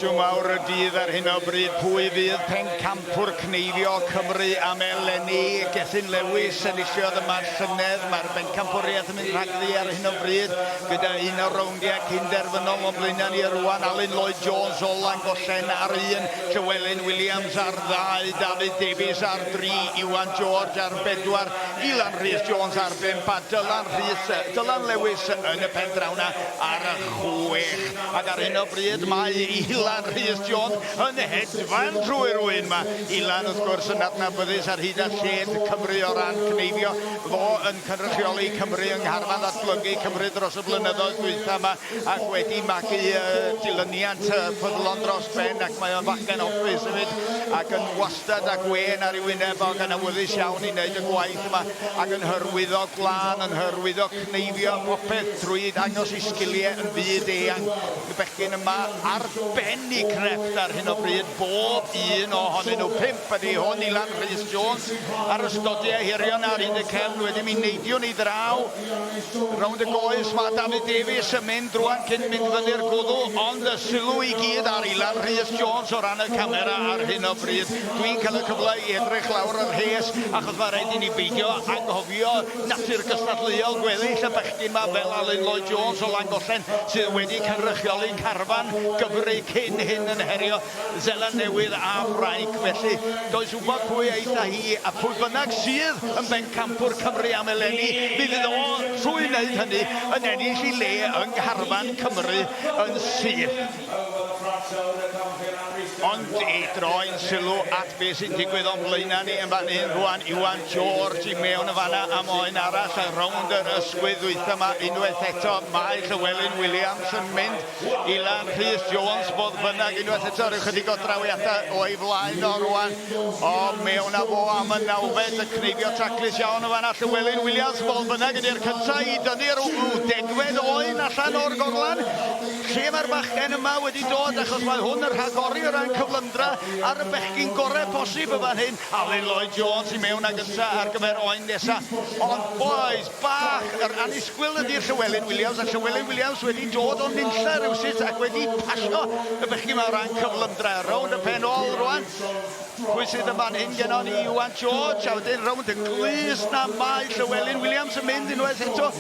Cwestiwn mawr y dydd ar hyn o bryd, pwy fydd pencampwr cneifio Cymru am eleni? Gethin Lewis enillodd yma llynedd, mae'r bencampwriaeth yn mynd rhagddi ar hyn o bryd gyda un o'r rowndiau cyn-derfynol o'n blaenau ni rwan, Alun Lloyd Jones o Langollen ar un, Llywelyn Williams ar ddau, Dafydd Davies ar dri, Iwan George ar bedwar, Ilan Rhys Jones ar bump a Dylan Rhys, Dylan Lewis yn y pen draw 'na ar chwech. Ac ar hyn o bryd mae Ilan Rhys Jones yn hedfan trwy'r ŵyn. Mae Ilan wrth gwrs yn adnabyddus ar hyd a lled Cymru o ran cneifio. Fo yn cynrychioli Cymru yng ngharfan ddatblygu Cymru dros y blynyddoedd dwytha yma ac wedi magu dilyniant ffyddlon dros ben ac mae o'n fachgen hoffus hefyd ac yn wastad â gwên ar ei wyneb ac yn awyddus iawn i wneud y gwaith yma ac yn hyrwyddo gwlân, yn hyrwyddo cneifio popeth trwy ddangos ei sgiliau yn fyd eang. Y bechgyn yma ar ben eu crefft ar hyn o bryd, bob un ohonyn nhw. Pump ydy hwn, Ilan Rhys Jones ar y stodiau hirion ar hyd y cefn, wedyn mi neidiwn ni draw rownd y goes. Mae Dafydd Davies yn mynd rwan cyn mynd fyny'r gwddw, ond y sylw i gyd ar Ilan Rhys Jones o ran y camera ar hyn o bryd. Dwi'n cael y cyfle i edrych lawr y rhes achos mae rhaid i ni beidio anghofio Natur gystadleuol gweddill y bechgyn 'ma fel Alun Lloyd Jones o Langollen sydd wedi cynrychioli carfan Gymru cyn hyn yn herio Seland Newydd a Ffrainc felly does wybod pwy eith â hi a phwy bynnag sydd yn bencampwr Cymru am eleni mi fydd o trwy wneud hynny yn ennill ei le yng ngharfan Cymru yn syth. Ond i droi'n sylw at beth sy'n digwydd o'n blaenau ni yn fan hyn rwan, Iwan George i mewn yn fanna am oen arall a rownd yr ysgwydd ddwytha yma unwaith eto mae Llywelyn Williams yn mynd Ilan Rhys Jones fodd bynnag unwaith eto rhyw chydig o drawiadau o'i flaen o rwan o mewn â fo am y nawfed y cneifio taclus iawn yn fanna Llywelyn Williams fodd bynnag ydy'r cyntaf i dynnu'r degfed oen allan o'r gorlan. Lle mae'r bachgen yma wedi dod achos mae hwn yn rhagori o ran cyflymdra ar y bechgyn gorau posib yn fan hyn. Alun Lloyd Jones i mewn ag ynta ar gyfer oen nesa. Ond bois bach, yr annisgwyl ydy Llywelyn Williams a Llywelyn Williams wedi dod o nunlla rywsut ac wedi pasio y bechgyn yma o ran cyflymdra. Rownd y pen ôl rwan. Pwy sydd yn fan hyn gennon ni? Iwan George a wedyn rownd y glust na mae Llywelyn Williams yn mynd unwaith eto.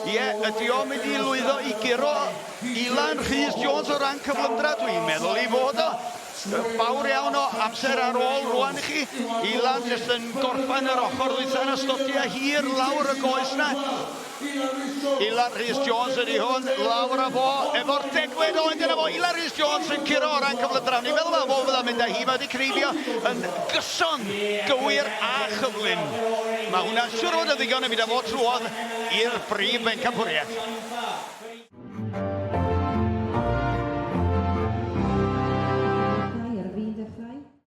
Ie, ydy o'n mynd i lwyddo i guro Ilan Rhys Jones o ran cyflymdra? Dwi'n meddwl ei fod o. Fawr iawn o amser ar ôl rwan i chi. Ilan jyst yn gorffen yr ochr ddwytha yn ystodiau hir lawr y goes na. Ilan Rhys Jones ydy hwn, lawr â fo, efo'r degfed oed yna fo. Ilan Rhys Jones yn curo o ran cyflymdra. O'n i'n meddwl na fo fydda'n mynd â hi, mae wedi creifio yn gyson, gywir a chyflym. Mae hwnna'n siŵr o fod yn ddigon i mynd â fo trwodd i'r brif bencampwriaeth.